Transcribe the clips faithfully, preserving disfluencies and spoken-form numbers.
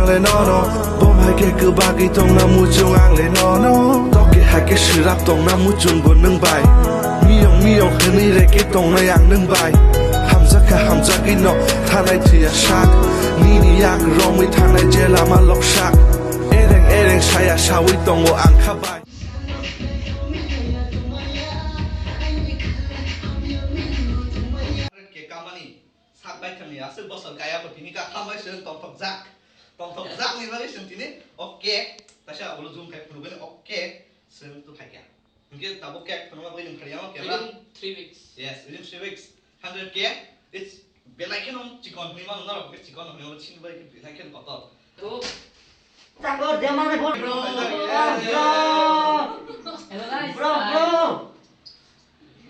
Le nono, bom hai khe kwbagwi tongna muchung ang le nono. Toke hai khe swrap tongna muchung bo nwng bai. Miyong miyong hwnwi reke tongnai ang nwng bai. Hamjakha hamjagwi no thanai thwiya sak. Nini yak romwi thangnai je lama loksak. Ereng ereng saya sawi tongo ang kha bai. Ke kamani. Sak bai thangni aswk bosor kaya bo tini ka khambai se tongthok jak. Tongthok jak ni bagwi se tini. Okay. Kaisa abo zoom khai phunugani. Okay. Se tu khai kya. Hingke tabuk cake phunugma bagwi nung khariya o camera. Within three weeks. Yes, within three weeks. Hundred K. It's belai kheno chikon hwnwi mano norok, chikon hwnwi mano chini bai belai kheno kotor. Chakor demane bol. Bro. Hello guys. Bro, bro.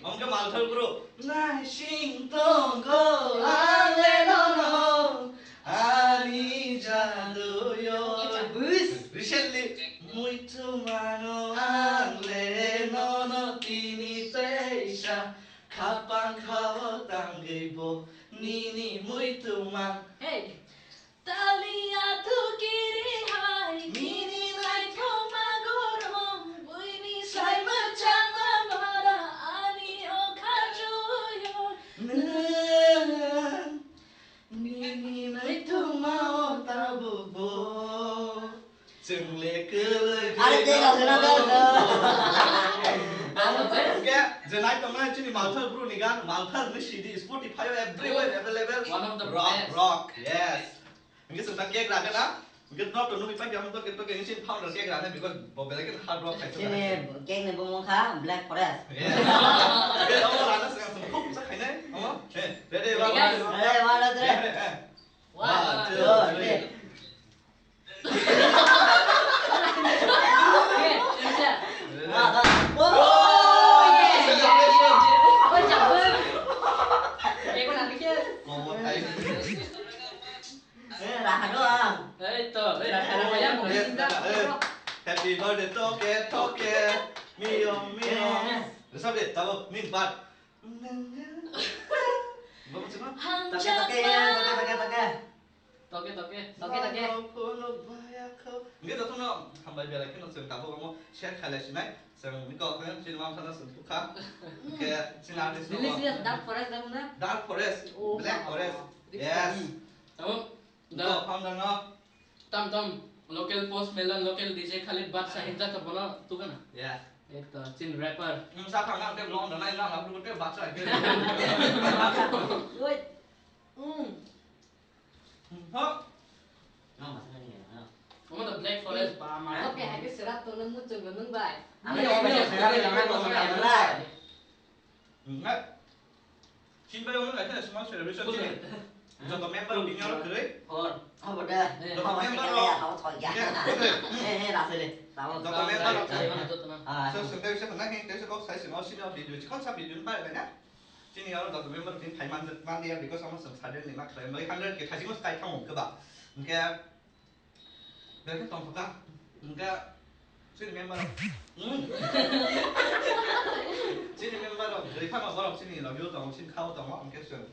Omke malthar bro. Naising tongo ang le nono ani jaduyo. Recently, muitu mano ang le nono tini teisa khapang khao tangwi bo nini muitu mang. Hey. Talia thukiri hai, nini naithoma gorong, buini sai mwchangma bara ani o khajuyo. Nwng nini naithoma o tabuk bo. Chwng le kwlwi. Are tei rok gana bel. Ang je nai tongnai chini Malthar bru ni gan, Malthar ni C D, Spotify o everywhere available. One of the rock, best. Rock, yes. Hingke chwng ta cake ragana. Hingke no to nugwi paikha, hingke to cake ni founder cake ragana because bo belai kheno hard work khai. Chini cake ni bumung kha Black Forest. Yeah. Hingke omo rana se ang khub sa khainai. Omo. Hey, ready, ready, one, guys. One, two, three. One, two, three. Happy birthday, toke, toke, miyong, miyong. Resap de, tabo, min, bat. Toke, toke, toke, toke. Toke, toke. Toke, toke. Hingke jotono hambai belai kheno chwng tabuk omo share khailai sinai. Chwng ni kok chini mam sana chwng thukha. Hingke chini artist rok. Dark Forest dam na? Dark Forest, oh, Black Forest. Yes. Tabuk. Founder no. Tam tam local post melon, local D J Khalid Badsha hinjak ka bono tukana. Yeah. Ekto chin rapper. Sa thang nang te blong da nai nang apru te Badsha ke. Wait. Mm. Ho. Omo to Black Forest ba ma. Oke, hai ke serat to nang muchung nang bai. Ami omo serat nang muchung nang bai. Ngat. Chin bai omo ngat small celebration chin. Joto member bini oro kwrwi. Hor. Abo da. Joto member rok. Abo thoi ya. Eh, eh, rasele. Joto member rok. Ah. So, so, tei se nang, tei se kok sai se no sini video. Chikon sa video bai bai na. Chini oro joto member tin phai man, man dia because amo chwng suddenly ma khlai, mai hundred K thaisimo sky thang khe ba. Hingke belai khe tong kha. Hingke chini member rok. Hmm. Chini member rok, joi phano borok chini logio tongo, chini khao tongo, hingke chwng.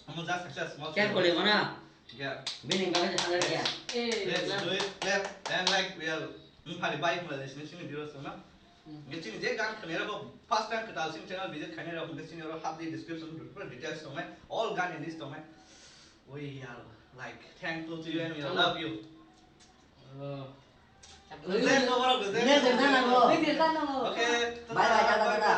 Amo just success, small. Kya kore mana? Yeah. Bini gabe hundred K. Let's do it. Clap. And like we are, hmm, phari bai, phari sini sini viewers na. Nge chini je gan khnai rok first time kwtal chini channel visit khainai rok nge chini oro hapdi description pura details tongnai, all gan in this tongnai. We are like thankful to you and we love you. Oh. Gojek no, bro, gojek. Gojek no, bro. Gojek no. Okay. Bye bye, tata, tata.